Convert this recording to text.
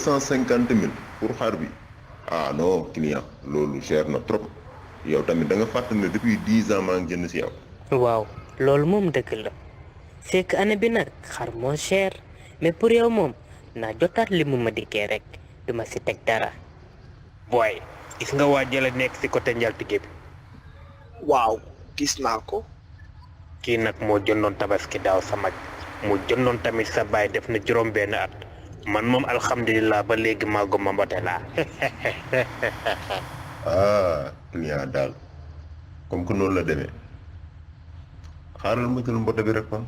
250 000 pour xar bi ah non client loolu cher na trop yow tamit da nga fàttali ne depuis 10 ans maa ngi jënd si yow. waaw loolu moom dëgg la c'est que année bi nag xar moo cher mais pour yow moom naa jotaat li mu ma dikkee rek duma si teg dara. booy gis nga waa jële nekk si côté njaltige bi. waaw gis naa ko. kii nag moo jëndoon tabaski daaw sa mag mu jëndoon tamit sa baay def na juróom benn at man moom alhamdulilah ba léegi maa goma mbote laa. ah client daal comme que noonu la demee xaaral ma jël mbote bi rek kon.